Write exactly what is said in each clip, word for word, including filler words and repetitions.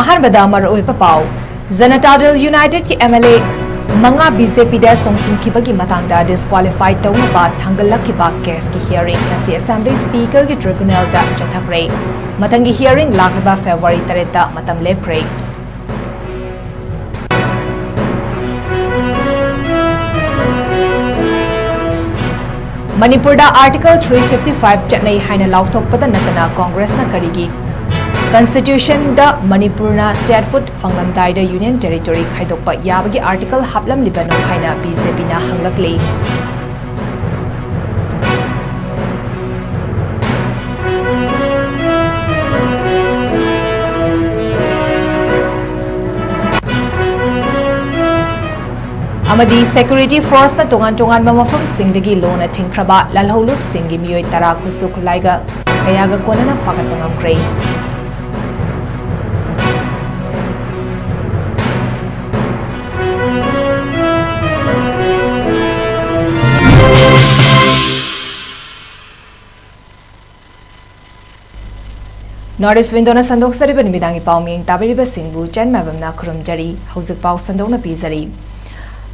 ꯑꯍꯥꯟꯕꯗ ꯃꯔꯨꯑꯣꯏꯕ ꯄꯥꯎ꯫ ꯖꯅꯇꯥ ꯗꯜ ꯌꯨꯅꯥꯏꯇꯦꯗꯀꯤ ꯑꯦꯝ ꯑꯦꯜ ꯑꯦ ꯃꯉꯥ ꯕꯤ ꯖꯦ ꯄꯤꯗ ꯆꯣꯡꯁꯤꯟꯈꯤꯕꯒꯤ ꯃꯇꯥꯡꯗ ꯗꯤꯁꯀ꯭ꯋꯥꯂꯤꯐꯥꯏ ꯇꯧꯅꯕ ꯊꯥꯡꯒꯠꯂꯛꯈꯤꯕ ꯀꯦꯁꯀꯤ ꯍꯤꯌꯥꯔꯤꯡ ꯉꯁꯤ ꯑꯦꯁꯦꯝꯕ꯭ꯂꯤ ꯁ꯭ꯄꯤꯀꯔꯒꯤ ꯇ꯭ꯔꯤꯕ꯭ꯌꯨꯅꯦꯜꯗ ꯆꯠꯊꯈ꯭ꯔꯦ꯫ ꯃꯊꯪꯒꯤ ꯍꯤꯌꯥꯔꯤꯡ ꯂꯥꯛꯂꯤꯕ ꯐꯦꯕ꯭ꯔꯨꯋꯥꯔꯤ ꯇꯔꯦꯠꯇ ꯃꯇꯝ ꯂꯦꯞꯈ꯭ꯔꯦ꯫ ꯃꯅꯤꯄꯨꯔꯗ Article three fifty five ꯆꯠꯅꯩ ꯍꯥꯏꯅ ꯂꯥꯎꯊꯣꯛꯄꯗ ꯅꯠꯇꯅ ꯀꯣꯡꯒ꯭ꯔꯦꯁꯅ ꯀꯔꯤꯒꯤ ꯀꯟꯁꯇꯤꯇ꯭ꯌꯨꯁꯟꯗ ꯃꯅꯤꯄꯨꯔꯅ statehood ꯐꯪꯂꯝꯗꯥꯏꯗ ꯌꯨꯅꯤꯌꯟ ꯇꯦꯔꯤꯇꯣꯔꯤ ꯈꯥꯏꯗꯣꯛꯄ ꯌꯥꯕꯒꯤ ꯑꯥꯔꯇꯤꯀꯜ ꯍꯥꯞꯂꯝꯂꯤꯕꯅꯣ ꯍꯥꯏꯅ ꯕꯤ ꯖꯦ ꯄꯤꯅ ꯍꯪꯂꯛꯂꯤ꯫ ꯑꯃꯗꯤ ꯁꯦꯀ꯭ꯌꯨꯔꯤꯇꯤ ꯐꯣꯔꯁꯅ ꯇꯣꯉꯥꯟ ꯇꯣꯉꯥꯟꯕ ꯃꯐꯝꯁꯤꯡꯗꯒꯤ ꯂꯣꯟꯅ ꯊꯤꯡꯈ꯭ꯔꯕ ꯂꯥꯜꯍꯧꯂꯨꯞꯁꯤꯡꯒꯤ ꯃꯤꯑꯣꯏ ꯇꯔꯥ ꯈꯨꯠꯁꯨ ꯈꯨꯠꯂꯥꯏꯒ ꯀꯌꯥꯒ ꯀꯣꯟꯅꯅ ꯐꯥꯒꯠꯄ ꯉꯝꯈ꯭ꯔꯦ꯫ North East Window ꯅ ꯁꯟꯗꯣꯛꯆꯔꯤꯕ ꯅꯨꯃꯤꯗꯥꯡꯒꯤ ꯄꯥꯎ ꯃꯤꯌꯦꯡ ꯇꯥꯕꯤꯔꯤꯕꯁꯤꯡꯕꯨ ꯆꯟ ꯃꯥꯏꯕꯝꯅ ꯈꯨꯔꯨꯝꯖꯔꯤ꯫ ꯍꯧꯖꯤꯛ ꯄꯥꯎ ꯁꯟꯗꯣꯛꯅ ꯄꯤꯖꯔꯤ꯫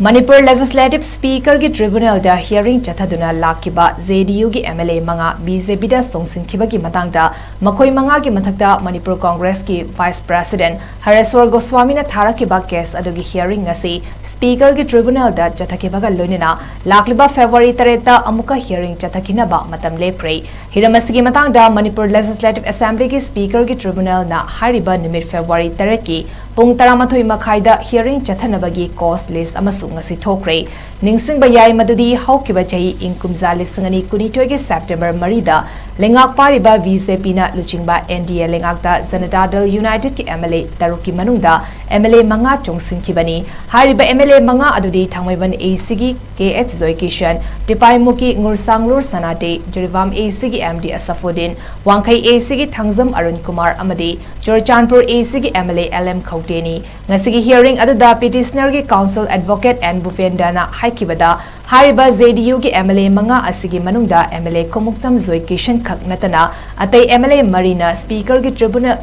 ꯃꯅꯤꯄꯨꯔ ꯂꯦꯖꯤꯁꯂꯦꯇꯤꯚ ꯁ꯭ꯄꯤꯀꯔꯒꯤ ꯇ꯭ꯔꯤꯕ꯭ꯌꯨꯅꯦꯜꯗ ꯍꯤꯌꯥꯔꯤꯡ ꯆꯠꯊꯗꯨꯅ ꯂꯥꯛꯈꯤꯕ ꯖꯦ ꯗꯤ ꯌꯨꯒꯤ ꯑꯦꯝ ꯑꯦꯜ ꯑꯦ ꯃꯉꯥ ꯕꯤ ꯖꯦ ꯄꯤꯗ ꯆꯣꯡꯁꯤꯟꯈꯤꯕꯒꯤ ꯃꯇꯥꯡꯗ ꯃꯈꯣꯏ ꯃꯉꯥꯒꯤ ꯃꯊꯛꯇ ꯃꯅꯤꯄꯨꯔ ꯀꯣꯡꯒ꯭ꯔꯦꯁꯀꯤ ꯚꯥꯏꯁ ꯄ꯭ꯔꯦꯁꯤꯗꯦꯟꯠ ꯍꯔꯦꯁ꯭ꯋꯔ ꯒꯣꯁ꯭ꯋꯥꯃꯤꯅ ꯊꯥꯔꯛꯈꯤꯕ ꯀꯦꯁ ꯑꯗꯨꯒꯤ ꯍꯤꯌꯥꯔꯤꯡ ꯉꯁꯤ ꯁ꯭ꯄꯤꯀꯔꯒꯤ ꯇ꯭ꯔꯤꯕ꯭ꯌꯨꯅꯦꯜꯗ ꯆꯠꯊꯈꯤꯕꯒ ꯂꯣꯏꯅꯅ ꯂꯥꯛꯂꯤꯕ ꯐꯦꯕ꯭ꯔꯨꯋꯥꯔꯤ ꯇꯔꯦꯠꯇ ꯑꯃꯨꯛꯀ ꯍꯤꯌꯥꯔꯤꯡ ꯆꯠꯊꯈꯤꯅꯕ ꯃꯇꯝ ꯂꯦꯞꯈ꯭ꯔꯦ꯫ ꯍꯤꯔꯝ ꯑꯁꯤꯒꯤ ꯃꯇꯥꯡꯗ ꯃꯅꯤꯄꯨꯔ ꯂꯦꯖꯤꯁꯂꯦꯇꯤꯚ ꯑꯦꯁꯦꯝꯕ꯭ꯂꯤꯒꯤ ꯁ꯭ꯄꯤꯀꯔꯒꯤ ꯇ꯭ꯔꯤꯕ꯭ꯌꯨꯅꯦꯜꯅ ꯍꯥꯏꯔꯤꯕ ꯅꯨꯃꯤꯠ ꯐꯦꯕ꯭ꯔꯨꯋꯥꯔꯤ ꯇꯔꯦꯠꯀꯤ ꯄꯨꯡ ꯇꯔꯥꯃꯥꯊꯣꯏ ꯃꯈꯥꯏꯗ ꯍꯤꯌꯥꯔꯤꯡ ꯆꯠꯊꯅꯕꯒꯤ ꯀꯣꯁ ꯂꯤꯁ꯭ꯠ ꯑꯃꯁꯨ ꯉꯁꯤ ꯊꯣꯛꯈ꯭ꯔꯦ꯫ ꯅꯤꯡꯁꯤꯡꯕ ꯌꯥꯏ ꯃꯗꯨꯗꯤ ꯍꯧꯈꯤꯕ ꯆꯍꯤ ꯏꯪ ꯀꯨꯝꯖꯥ ꯂꯤꯁꯤꯡ ꯑꯅꯤ ꯀꯨꯟꯅꯤꯊꯣꯏꯒꯤ ꯁꯦꯞꯇꯦꯝꯕꯔ ꯃꯔꯤꯗ ꯂꯩꯉꯥꯛ ꯄꯥꯏꯔꯤꯕ ꯕꯤ ꯖꯦ ꯄꯤꯅ ꯂꯨꯆꯤꯡꯕ ꯑꯦꯟ ꯗꯤ ꯑꯦ ꯂꯩꯉꯥꯛꯇ ꯖꯅꯇꯥ ꯗꯜ ꯌꯨꯅꯥꯏꯇꯦꯗꯀꯤ ꯑꯦꯝ ꯑꯦꯜ ꯑꯦ ꯇꯔꯨꯛꯀꯤ ꯃꯅꯨꯡꯗ ꯑꯦꯝ ꯑꯦꯜ ꯑꯦ ꯃꯉꯥ ꯆꯣꯡꯁꯤꯟꯈꯤꯕꯅꯤ꯫ ꯍꯥꯏꯔꯤꯕ ꯑꯦꯝ ꯑꯦꯜ ꯑꯦ ꯃꯉꯥ ꯑꯗꯨꯗꯤ ꯊꯥꯡꯃꯩꯕꯟ ꯑꯦ ꯁꯤꯒꯤ ꯀꯦ ꯑꯩꯆ ꯖꯣꯏꯀꯤꯁꯟ, ꯇꯤꯄꯥꯏꯃꯨꯀꯤ ꯉꯨꯔꯁꯥꯡꯂꯨꯔ ꯁꯅꯥꯇꯦ, ꯖꯤꯔꯤꯕꯥꯝ ꯑꯦ ꯁꯤꯒꯤ ꯑꯦꯝ ꯗꯤ ꯑꯁꯐꯨꯗꯤꯟ, ꯋꯥꯡꯈꯩ ꯑꯦ ꯁꯤꯒꯤ ꯊꯥꯡꯖꯝ ꯑꯔꯨꯟ ꯀꯨꯃꯥꯔ ꯑꯃꯗꯤ ꯆꯨꯔꯆꯥꯟꯄꯨꯔ ꯑꯦ ꯁꯤꯒꯤ M L A L M ꯈꯧꯇꯦꯅꯤ꯫ ꯉꯁꯤꯒꯤ ꯍꯤꯌꯥꯔꯤꯡ ꯑꯗꯨꯗ ꯄꯤꯇꯤꯁꯅꯔꯒꯤ ꯀꯥꯎꯟꯁꯤꯜ ꯑꯦꯗꯚꯣꯀꯦꯠ ꯑꯦꯟ ꯚꯨꯄꯦꯟꯗ꯭ꯔꯅ ꯍꯥꯏꯈꯤꯕꯗ, ꯍꯥꯏꯔꯤꯕ ꯖꯦ ꯗꯤ ꯌꯨꯒꯤ ꯑꯦꯝ ꯑꯦꯜ ꯑꯦ ꯃꯉꯥ ꯑꯁꯤꯒꯤ ꯃꯅꯨꯡꯗ ꯑꯦꯝ ꯑꯦꯜ ꯑꯦ ꯈꯣꯡꯎꯞꯆꯝ ꯖꯣꯏꯀꯤꯁꯟ ꯈꯛ ꯅꯠꯇꯅ ꯑꯇꯩ ꯑꯦꯝ ꯑꯦꯜ ꯑꯦ ꯃꯔꯤꯅ ꯁ꯭ꯄꯤꯀꯔꯒꯤ ꯇ꯭ꯔꯤꯕ꯭ꯌꯨꯅꯦꯜ,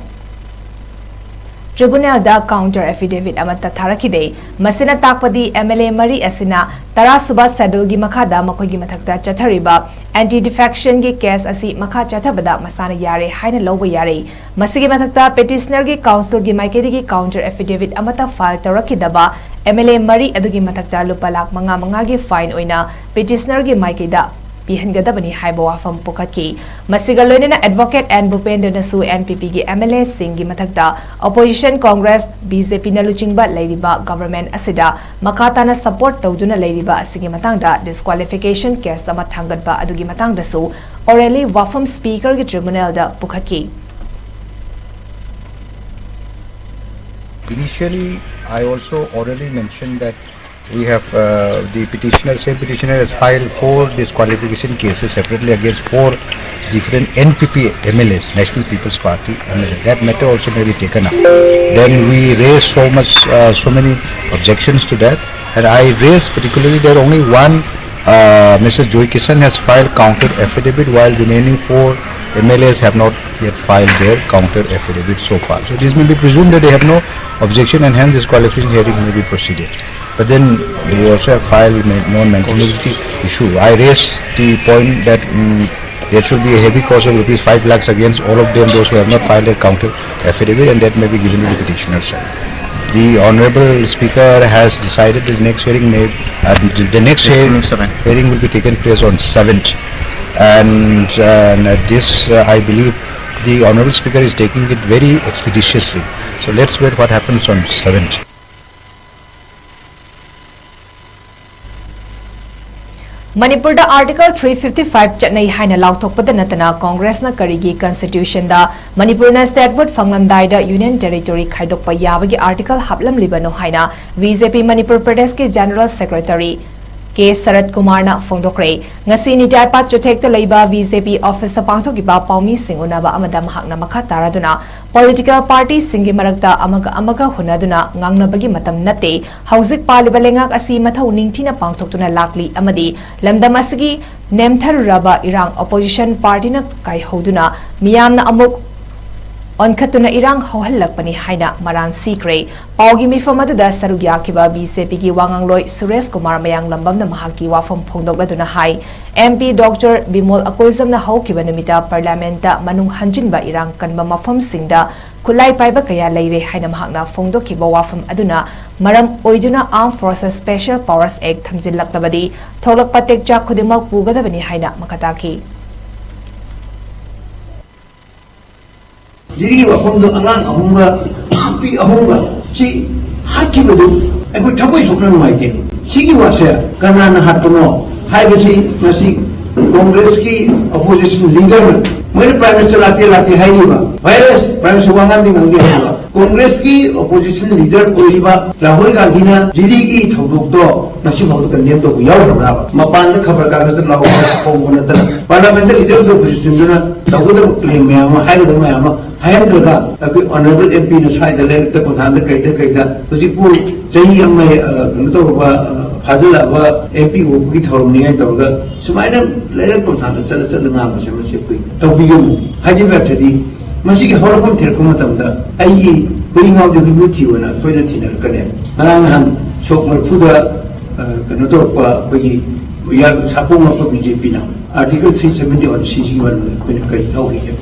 ꯇ꯭ꯔꯤꯕꯨꯅꯦꯜꯗ ꯀꯥꯎꯟꯇꯔ ꯑꯦꯐꯤꯗꯦꯚꯤꯠ ꯑꯃꯠꯇ ꯊꯥꯔꯛꯈꯤꯗꯦ꯫ ꯃꯁꯤꯅ ꯇꯥꯛꯄꯗꯤ MLA ꯃꯔꯤ ꯑꯁꯤꯅ ꯇꯔꯥꯁꯨꯕ ꯁꯦꯗꯨꯜꯒꯤ ꯃꯈꯥꯗ ꯃꯈꯣꯏꯒꯤ ꯃꯊꯛꯇ ꯆꯠꯊꯔꯤꯕ ꯑꯦꯟꯇꯤ ꯗꯤꯐꯦꯛꯁꯟꯒꯤ ꯀꯦꯁ ꯑꯁꯤ ꯃꯈꯥ ꯆꯠꯊꯕꯗ ꯃꯁꯥꯅ ꯌꯥꯔꯦ ꯍꯥꯏꯅ ꯂꯧꯕ ꯌꯥꯔꯦ꯫ ꯃꯁꯤꯒꯤ ꯃꯊꯛꯇ ꯄꯦꯇꯤꯁꯅꯔꯒꯤ ꯀꯥꯎꯟꯁꯤꯜꯒꯤ ꯃꯥꯏꯀꯩꯗꯒꯤ ꯀꯥꯎꯟꯇꯔ ꯑꯦꯐꯤꯗꯦꯚꯤꯠ ꯑꯃꯠꯇ ꯐꯥꯏꯜ ꯇꯧꯔꯛꯈꯤꯗꯕ MLA ꯃꯔꯤ ꯑꯗꯨꯒꯤ ꯃꯊꯛꯇ ꯂꯨꯄꯥ ꯂꯥꯈ ꯃꯉꯥ ꯃꯉꯥꯒꯤ ꯐꯥꯏꯟ ꯑꯣꯏꯅ ꯄꯦꯇꯤꯁꯅꯔꯒꯤ ꯃꯥꯏꯀꯩꯗ ꯄꯤꯍꯟꯒꯗꯕꯅꯤ ꯍꯥꯏꯕ ꯋꯥꯐꯝ ꯄꯨꯈꯠꯈꯤ꯫ ꯃꯁꯤꯒ ꯂꯣꯏꯅꯅ ꯑꯦꯗꯚꯣꯀꯦꯠ ꯑꯦꯟ ꯚꯨꯄꯦꯟꯗ꯭ꯔꯅꯁꯨ NPPꯒꯤ MLAꯁꯤꯡꯒꯤ ꯃꯊꯛꯇ ꯑꯣꯄꯣꯖꯤꯁꯟ ꯀꯣꯡꯒ꯭ꯔꯦꯁ, BJPꯅ ꯂꯨꯆꯤꯡꯕ ꯂꯩꯔꯤꯕ ꯒꯚꯔꯟꯃꯦꯟꯠ ꯑꯁꯤꯗ ꯃꯈꯥ ꯇꯥꯅ ꯁꯄꯣꯔꯠ ꯇꯧꯗꯨꯅ ꯂꯩꯔꯤꯕ ꯑꯁꯤꯒꯤ ꯃꯇꯥꯡꯗ ꯗꯤꯁꯀ꯭ꯋꯥꯂꯤꯐꯤꯀꯦꯁꯟ ꯀꯦꯁ ꯑꯃ ꯊꯥꯡꯒꯠꯄ ꯑꯗꯨꯒꯤ ꯃꯇꯥꯡꯗꯁꯨ orally ꯋꯥꯐꯝ ꯁ꯭ꯄꯤꯀꯔꯒꯤ ꯇ꯭ꯔꯤꯕꯨꯅꯦꯜꯗ ꯄꯨꯈꯠꯈꯤ꯫ Initially, I also orally mentioned that we have, uh, the petitioner, same petitioner has filed four disqualification cases separately against four different NPP MLAs, National People's Party MLA. That matter also may be taken up. Then we raised so much, uh, so many objections to that, and I raised particularly that only one, uh, Mister Joy Kisan has filed counter affidavit, while remaining four MLAs have not yet filed their counter affidavit so far. So this may be presumed that they have no objection, and hence disqualification hearing may be proceeded. But then they also have filed ma-, non-maintainability issue. I raised the point that, mm, there should be a heavy cost of rupees five lakhs against all of them, those who have not filed a counter affidavit, and that may be given to the petitioner side. The Honorable Speaker has decided the next hearing may, uh, the, the next hearing, hearing will be taken place on seventh. And, uh, and at this, uh, I believe the Honorable Speaker is taking it very expeditiously. So let's wait what happens on seventh. ꯃꯅꯤꯄꯨꯔꯗ Article three fifty five ꯆꯠꯅꯩ ꯍꯥꯏꯅ ꯂꯥꯎꯊꯣꯛꯄꯗ ꯅꯠꯇꯅ ꯀꯣꯡꯒ꯭ꯔꯦꯁꯅ ꯀꯔꯤꯒꯤ ꯀꯟꯁꯇꯤꯇ꯭ꯌꯨꯁꯟꯗ ꯃꯅꯤꯄꯨꯔꯅ statehood ꯐꯪꯂꯝꯗꯥꯏꯗ Union Territory ꯈꯥꯏꯗꯣꯛꯄ ꯌꯥꯕꯒꯤ article ꯍꯥꯞꯂꯝꯂꯤꯕꯅꯣ ꯍꯥꯏꯅ BJP Manipur ꯄ꯭ꯔꯗꯦꯁꯀꯤ General Secretary ꯀꯦ ꯁꯔꯠ ꯀꯨꯃꯥꯔꯅ ꯐꯣꯡꯗꯣꯛꯈ꯭ꯔꯦ꯫ ꯉꯁꯤ ꯅꯤꯇꯥꯏꯄꯥꯠ ꯆꯨꯊꯦꯛꯇ ꯂꯩꯕ BJP officeꯇ ꯄꯥꯡꯊꯣꯛꯈꯤꯕ ꯄꯥꯎꯃꯤꯁꯤꯡ ꯎꯅꯕ ꯑꯃꯗ ꯃꯍꯥꯛꯅ ꯃꯈꯥ ꯇꯥꯔꯗꯨꯅ political partyꯁꯤꯡꯒꯤ ꯃꯔꯛꯇ ꯑꯃꯒ ꯑꯃꯒ ꯍꯨꯟꯅꯗꯨꯅ ꯉꯥꯡꯅꯕꯒꯤ ꯃꯇꯝ ꯅꯠꯇꯦ꯫ ꯍꯧꯖꯤꯛ ꯄꯥꯜꯂꯤꯕ ꯂꯩꯉꯥꯛ ꯑꯁꯤ ꯃꯊꯧ ꯅꯤꯡꯊꯤꯅ ꯄꯥꯡꯊꯣꯛꯇꯨꯅ ꯂꯥꯛꯂꯤ ꯑꯃꯗꯤ ꯂꯝꯗꯝ ꯑꯁꯤꯒꯤ ꯅꯦꯝꯊꯔꯨꯔꯕ ꯏꯔꯥꯡ opposition partyꯅ ꯀꯥꯏꯍꯧꯗꯨꯅ ꯃꯤꯌꯥꯝꯅ ꯑꯃꯨꯛ ꯑꯣꯟꯈꯠꯇꯨꯅ ꯏꯔꯥꯡ ꯍꯧꯍꯜꯂꯛꯄꯅꯤ ꯍꯥꯏꯅ ꯃꯔꯥꯜ ꯁꯤꯈ꯭ꯔꯦ꯫ ꯄꯥꯎꯒꯤ ꯃꯤꯐꯝ ꯑꯗꯨꯗ ꯁꯔꯨꯛ ꯌꯥꯈꯤꯕ ꯕꯤ ꯖꯦ ꯄꯤꯒꯤ ꯋꯥꯉꯥꯡꯂꯣꯏ ꯁꯨꯔꯦꯁ ꯀꯨꯃꯥꯔ ꯃꯌꯥꯡꯂꯝꯕꯝꯅ ꯃꯍꯥꯛꯀꯤ ꯋꯥꯐꯝ ꯐꯣꯡꯗꯣꯛꯂꯗꯨꯅ ꯍꯥꯏ, ꯑꯦꯝ ꯄꯤ ꯗꯣꯛꯇꯔ ꯕꯤꯃꯣꯜ ꯑꯀꯣꯏꯖꯝꯅ ꯍꯧꯈꯤꯕ ꯅꯨꯃꯤꯠꯇ ꯄꯥꯔꯂꯤꯌꯥꯃꯦꯟꯠꯇ ꯃꯅꯨꯡ ꯍꯟꯖꯤꯟꯕ ꯏꯔꯥꯡ ꯀꯟꯕ ꯃꯐꯝꯁꯤꯡꯗ ꯈꯨꯠꯂꯥꯏ ꯄꯥꯏꯕ ꯀꯌꯥ ꯂꯩꯔꯦ ꯍꯥꯏꯅ ꯃꯍꯥꯛꯅ ꯐꯣꯡꯗꯣꯛꯈꯤꯕ ꯋꯥꯐꯝ ꯑꯗꯨꯅ ꯃꯔꯝ ꯑꯣꯏꯗꯨꯅ Armed Forces Special Powers Act ꯊꯝꯖꯤꯜꯂꯛꯂꯕꯗꯤ ꯊꯣꯛꯂꯛꯄ ꯇꯦꯛꯆꯥꯛ ꯈꯨꯗꯤꯡꯃꯛ ꯄꯨꯒꯗꯕꯅꯤ ꯍꯥꯏꯅ ꯃꯈꯥ ꯇꯥꯈꯤ꯫ ꯖꯤꯔꯤꯒꯤ ꯋꯥꯐꯝꯗꯣ ꯑꯉꯥꯡ ꯑꯍꯨꯝꯒ ꯅꯨꯄꯤ ꯑꯍꯨꯝꯒ ꯁꯤ ꯍꯥꯠꯈꯤꯕꯗꯨ ꯑꯩꯈꯣꯏ ꯊꯃꯣꯏ ꯁꯣꯛꯅ ꯅꯨꯡꯉꯥꯏꯇꯦ꯫ ꯁꯤꯒꯤ ꯋꯥꯁꯦ ꯀꯅꯥꯅ ꯍꯥꯠꯄꯅꯣ ꯍꯥꯏꯕꯁꯤ ꯉꯁꯤ ꯀꯣꯡꯒ꯭ꯔꯦꯁꯀꯤ ꯑꯣꯄꯣꯖꯤꯁꯟ ꯂꯤꯗꯔꯅ ꯃꯣꯏꯅ ꯄ꯭ꯔꯥꯏꯝ ꯃꯤꯅꯤꯁꯇꯔ ꯂꯥꯛꯇꯦ ꯂꯥꯛꯇꯦ ꯍꯥꯏꯔꯤꯕ, ꯚꯥꯏꯔꯁ ꯄ꯭ꯔꯥꯏꯝ ꯃꯤꯅꯤꯁꯇꯔ ꯋꯥ ꯉꯥꯡꯗꯦ ꯉꯥꯡꯗꯦ ꯍꯥꯏꯕ꯫ ꯀꯣꯡꯒ꯭ꯔꯦꯁꯀꯤ ꯑꯣꯄꯣꯖꯤꯁꯟ ꯂꯤꯗꯔ ꯑꯣꯏꯔꯤꯕ ꯔꯥꯍꯨꯜ ꯒꯥꯟꯙꯤꯅ ꯖꯤꯔꯤꯒꯤ ꯊꯧꯗꯣꯛꯇꯣ ꯉꯁꯤꯐꯥꯎꯗ ꯀꯟꯗꯦꯝ ꯇꯧꯕ ꯌꯥꯎꯈ꯭ꯔꯕ꯭ꯔꯥꯕ? ꯃꯄꯥꯟꯗ ꯈꯕꯔ ꯀꯥꯒꯖꯇ ꯂꯥꯎꯕ ꯈꯣꯡꯕ ꯅꯠꯇꯅ ꯄꯥꯔꯂꯤꯌꯥꯃꯦꯟꯠꯇ ꯂꯤꯗꯔ ꯑꯣꯐ ꯑꯣꯄꯣꯖꯤꯁꯟꯗꯨꯅ ꯇꯧꯒꯗꯕ ꯀ꯭ꯂꯦꯝ ꯃꯌꯥꯝ ꯑꯃ, ꯍꯥꯏꯒꯗꯕ ꯃꯌꯥꯝ ꯑꯃ ꯍꯥꯏꯍꯟꯗ꯭ꯔꯒ ꯑꯩꯈꯣꯏ ꯑꯣꯅꯔꯦꯕꯜ ꯑꯦꯝ ꯄꯤꯅ ꯁ꯭ꯋꯥꯏꯗ ꯂꯩꯔꯛꯇ ꯈꯣꯡꯊꯥꯡꯗ ꯀꯩꯗ ꯀꯩꯗ ꯍꯧꯖꯤꯛꯄꯨ ꯆꯍꯤ ꯑꯃ, ꯑ, ꯀꯩꯅꯣ ꯇꯧꯔꯕ, ꯑ, ꯐꯥꯖꯤꯜꯂꯛꯑꯕ ꯑꯦꯝ ꯄꯤ ꯑꯣꯏꯕꯒꯤ ꯊꯧꯔꯝꯅꯤ ꯍꯥꯏꯅ ꯇꯧꯔꯒ ꯁꯨꯃꯥꯏꯅ ꯂꯩꯔꯛ ꯈꯣꯡꯊꯥꯡꯗ ꯆꯠꯂ ꯆꯠꯂ ꯉꯥꯡꯕꯁꯦ ꯃꯁꯤ ꯑꯩꯈꯣꯏ ꯇꯧꯕꯤꯒꯅꯨ꯫ ꯍꯥꯏꯖꯕ ꯑꯔꯊꯗꯤ ꯃꯁꯤꯒꯤ ꯍꯧꯔꯛꯐꯝ ꯊꯤꯔꯛꯄ ꯃꯇꯝꯗ ꯑꯩꯒꯤ ꯍꯨꯏ ꯉꯥꯎꯗꯤ ꯍꯨꯏꯕꯨ ꯊꯤꯌꯣꯅ ꯁꯣꯏꯗꯅ ꯊꯤꯅꯔꯛꯀꯅꯤ꯫ ꯉꯔꯥꯡ ꯅꯍꯥꯟ ꯁꯣꯛ ꯃꯔꯤꯐꯨꯗ, ꯑ, ꯀꯩꯅꯣ ꯇꯧꯔꯛꯄ ꯑꯩꯈꯣꯏꯒꯤ ꯁꯥꯄꯣꯡꯂꯛꯄ ꯕꯤ ꯖꯦ ꯄꯤꯅ Article three seventy one C ꯁꯤꯒꯤ ꯃꯔꯝꯗ ꯑꯩꯈꯣꯏꯅ ꯀꯔꯤ ꯂꯧꯈꯤꯒꯦ?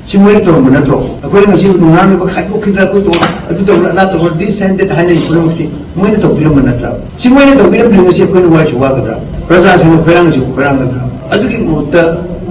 ꯁꯤ ꯃꯣꯏꯅ ꯇꯧꯔꯝꯕ ꯅꯠꯇ꯭ꯔꯣ? ꯑꯩꯈꯣꯏꯅ ꯉꯁꯤ ꯅꯨꯡꯉꯥꯡꯉꯤꯕ ꯈꯥꯏꯗꯣꯛꯈꯤꯗ꯭ꯔꯥ, ꯑꯩꯈꯣꯏ ꯇꯧ-, ꯑꯗꯨ ꯇꯧꯔ ꯑꯗꯥ ꯇꯧꯔ this and that ꯍꯥꯏꯅꯔꯤ ꯄꯨꯝꯅꯃꯛꯁꯤ ꯃꯣꯏꯅ ꯇꯧꯕꯤꯔꯝꯕ ꯅꯠꯇ꯭ꯔꯥ? ꯁꯤ ꯃꯣꯏꯅ ꯇꯧꯕꯤꯔꯝꯗ꯭ꯔꯗꯤ ꯉꯁꯤ ꯑꯩꯈꯣꯏꯅ ꯋꯥꯔꯤꯁꯨ ꯋꯥꯒꯗ꯭ꯔꯥ? ꯄ꯭ꯔꯖꯥꯁꯤꯡꯅ ꯈꯣꯏꯔꯥꯡꯁꯨ ꯈꯣꯏꯔꯥꯡꯒꯗ꯭ꯔꯥ? ꯑꯗꯨꯒꯤ ꯃꯍꯨꯠꯇ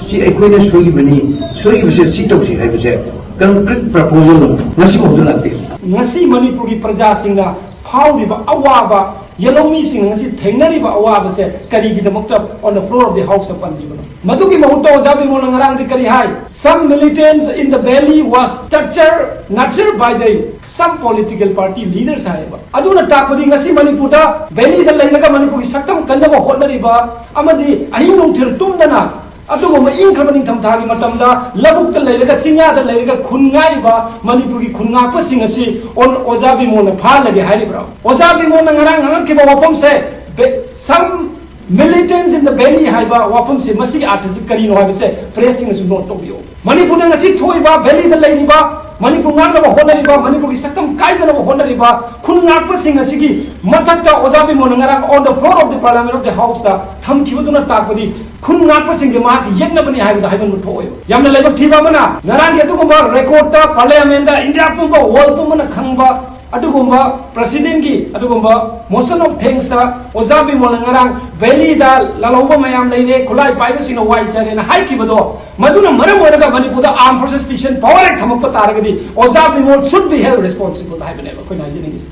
ꯁꯤ ꯑꯩꯈꯣꯏꯅ ꯁꯣꯏꯈꯤꯕꯅꯤ, ꯁꯣꯏꯈꯤꯕꯁꯦ ꯁꯤ ꯇꯧꯁꯤ ꯍꯥꯏꯕꯁꯦ concrete proposal ꯑꯃ ꯉꯁꯤ ꯐꯥꯎꯗ ꯂꯥꯛꯇꯦ꯫ ꯉꯁꯤ ꯃꯅꯤꯄꯨꯔꯒꯤ ꯄ꯭ꯔꯖꯥꯁꯤꯡꯅ ꯐꯥꯎꯔꯤꯕ ꯑꯋꯥꯕ, ꯌꯦꯜꯍꯧꯃꯤꯁꯤꯡꯅ ꯉꯁꯤ ꯊꯦꯡꯅꯔꯤꯕ ꯑꯋꯥꯕꯁꯦ ꯀꯔꯤꯒꯤꯗꯃꯛꯇ on the floor of the house ꯇ ꯄꯟꯕꯤꯕꯅꯣ? ꯃꯗꯨꯒꯤ ꯃꯍꯨꯠꯇ ꯑꯣꯖꯥ ꯕꯤꯃꯣꯜꯅ ꯉꯔꯥꯡꯗꯤ ꯀꯔꯤ ꯍꯥꯏ? Some militants in the valley was tortured, nurtured by the some political party leaders ꯍꯥꯏꯌꯦꯕ꯫ ꯑꯗꯨꯅ ꯇꯥꯛꯄꯗꯤ ꯉꯁꯤ ꯃꯅꯤꯄꯨꯔꯗ ꯚꯦꯂꯤꯗ ꯂꯩꯔꯒ ꯃꯅꯤꯄꯨꯔꯒꯤ ꯁꯛꯇꯝ ꯀꯟꯅꯕ ꯍꯣꯠꯅꯔꯤꯕ ꯑꯃꯗꯤ ꯑꯍꯤꯡ ꯅꯨꯡꯊꯤꯜ ꯇꯨꯝꯗꯅ ꯑꯗꯨꯒꯨꯝꯕ ꯏꯪꯈ꯭ꯔꯕ ꯅꯤꯡꯊꯝꯊꯥꯒꯤ ꯃꯇꯝꯗ ꯂꯧꯕꯨꯛꯇ ꯂꯩꯔꯒ ꯆꯤꯡꯌꯥꯗ ꯂꯩꯔꯒ ꯈꯨꯟ ꯉꯥꯛꯏꯕ ꯃꯅꯤꯄꯨꯔꯒꯤ ꯈꯨꯟ ꯉꯥꯛꯄꯁꯤꯡ ꯑꯁꯤ ꯑꯣ-, ꯑꯣꯖꯥ ꯕꯤꯃꯣꯜꯅ ꯐꯥꯍꯜꯂꯒꯦ ꯍꯥꯏꯔꯤꯕ꯭ꯔꯥ? ꯑꯣꯖꯥ ꯕꯤꯃꯣꯜꯅ ꯉꯔꯥꯡ ꯉꯥꯡꯉꯛꯈꯤꯕ ꯋꯥꯐꯝꯁꯦ Bay-, some Militants in the valley ꯍꯥꯏꯕ ꯋꯥꯐꯝꯁꯦ, ꯃꯁꯤꯒꯤ ꯑꯥꯔꯊꯁꯤ ꯀꯔꯤꯅꯣ ꯍꯥꯏꯕꯁꯦ ꯄ꯭ꯔꯦꯁꯁꯤꯡꯅꯁꯨ ꯅꯣꯠ ꯇꯧꯕꯤꯌꯨ꯫ ꯃꯅꯤꯄꯨꯔꯗ ꯉꯁꯤ ꯊꯣꯛꯏꯕ, ꯚꯦꯂꯤꯗ ꯂꯩꯔꯤꯕ, ꯃꯅꯤꯄꯨꯔ ꯉꯥꯛꯅꯕ ꯍꯣꯠꯅꯔꯤꯕ, ꯃꯅꯤꯄꯨꯔꯒꯤ ꯁꯛꯇꯝ ꯀꯥꯏꯗꯅꯕ ꯍꯣꯠꯅꯔꯤꯕ ꯈꯨꯟ ꯉꯥꯛꯄꯁꯤꯡ ꯑꯁꯤꯒꯤ ꯃꯊꯛꯇ ꯑꯣꯖꯥ ꯕꯤꯃꯣꯜꯅ ꯉꯔꯥꯡ on the floor of the Parliament of the House ꯇ ꯊꯝꯈꯤꯕꯗꯨꯅ ꯇꯥꯛꯄꯗꯤ ꯈꯨꯟ ꯉꯥꯛꯄꯁꯤꯡꯁꯦ ꯃꯍꯥꯛꯀꯤ ꯌꯦꯛꯅꯕꯅꯤ ꯍꯥꯏꯕꯗ ꯍꯥꯏꯃꯟꯕ ꯊꯣꯛꯑꯣꯏꯕ꯫ ꯌꯥꯝꯅ ꯂꯥꯏꯕꯛ ꯊꯤꯕ ꯑꯃꯅ, ꯉꯔꯥꯡꯒꯤ ꯑꯗꯨꯒꯨꯝꯕ ꯔꯦꯀꯣꯔꯗꯇ ꯄꯥꯔꯂꯤꯌꯥꯃꯦꯟꯗ ꯏꯟꯗꯤꯌꯥ ꯄꯨꯝꯕ, ꯋꯥꯔꯜ ꯄꯨꯝꯕꯅ ꯈꯪꯕ ꯑꯗꯨꯒꯨꯝꯕ ꯄ꯭ꯔꯁꯤꯗꯦꯟꯒꯤ ꯑꯗꯨꯒꯨꯝꯕ motion of thanks ꯇ ꯑꯣꯖꯥ ꯕꯤꯃꯣꯜꯅ ꯉꯔꯥꯡ ꯚꯦꯂꯤꯗ ꯂꯥꯜꯍꯧꯕ ꯃꯌꯥꯝ ꯂꯩꯔꯦ, ꯈꯨꯠꯂꯥꯏ ꯄꯥꯏꯕꯁꯤꯡꯅ ꯋꯥꯏ ꯆꯥꯏꯔꯦꯅ ꯍꯥꯏꯈꯤꯕꯗꯣ, ꯃꯗꯨꯅ ꯃꯔꯝ ꯑꯣꯏꯔꯒ ꯃꯅꯤꯄꯨꯔꯗ armed forces special power act ꯊꯝꯃꯛꯄ ꯇꯥꯔꯒꯗꯤ ꯑꯣꯖꯥ Bimol should be held responsible ꯍꯥꯏꯕꯅꯦꯕ ꯑꯩꯈꯣꯏꯅ ꯍꯥꯏꯖꯅꯤꯡꯉꯤꯁꯦ꯫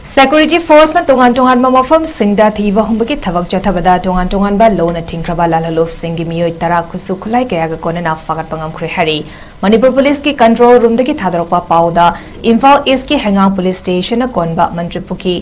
ꯁꯦꯀ꯭ꯌꯨꯔꯤꯇꯤ ꯐꯣꯔꯁꯅ ꯇꯣꯉꯥꯟ ꯇꯣꯉꯥꯟꯕ ꯃꯐꯝꯁꯤꯡꯗ ꯊꯤꯕ ꯍꯨꯝꯕꯒꯤ ꯊꯕꯛ ꯆꯠꯊꯕꯗ ꯇꯣꯉꯥꯟ ꯇꯣꯉꯥꯟꯕ ꯂꯣꯅ ꯊꯤꯡꯈ꯭ꯔꯕ ꯂꯥꯜꯍꯜꯂꯨꯞꯁꯤꯡꯒꯤ ꯃꯤꯑꯣꯏ ꯇꯔꯥ ꯈꯨꯠꯁꯨ ꯈꯨꯠꯂꯥꯏ ꯀꯌꯥꯒ ꯀꯣꯟꯅꯅ ꯐꯥꯒꯠꯄ ꯉꯝꯈ꯭ꯔꯦ ꯍꯥꯏꯔꯤ꯫ ꯃꯅꯤꯄꯨꯔ ꯄꯨꯂꯤꯁꯀꯤ ꯀꯟꯇ꯭ꯔꯣꯜ ꯔꯨꯝꯗꯒꯤ ꯊꯥꯗꯣꯔꯛꯄ ꯄꯥꯎꯗ ꯏꯝꯐꯥꯜ ꯏꯁꯀꯤ ꯍꯩꯉꯥꯡ ꯄꯨꯂꯤꯁ ꯁ꯭ꯇꯦꯁꯟꯅ ꯀꯣꯟꯕ ꯃꯟꯇ꯭ꯔꯤꯄꯨꯈ꯭ꯔꯤ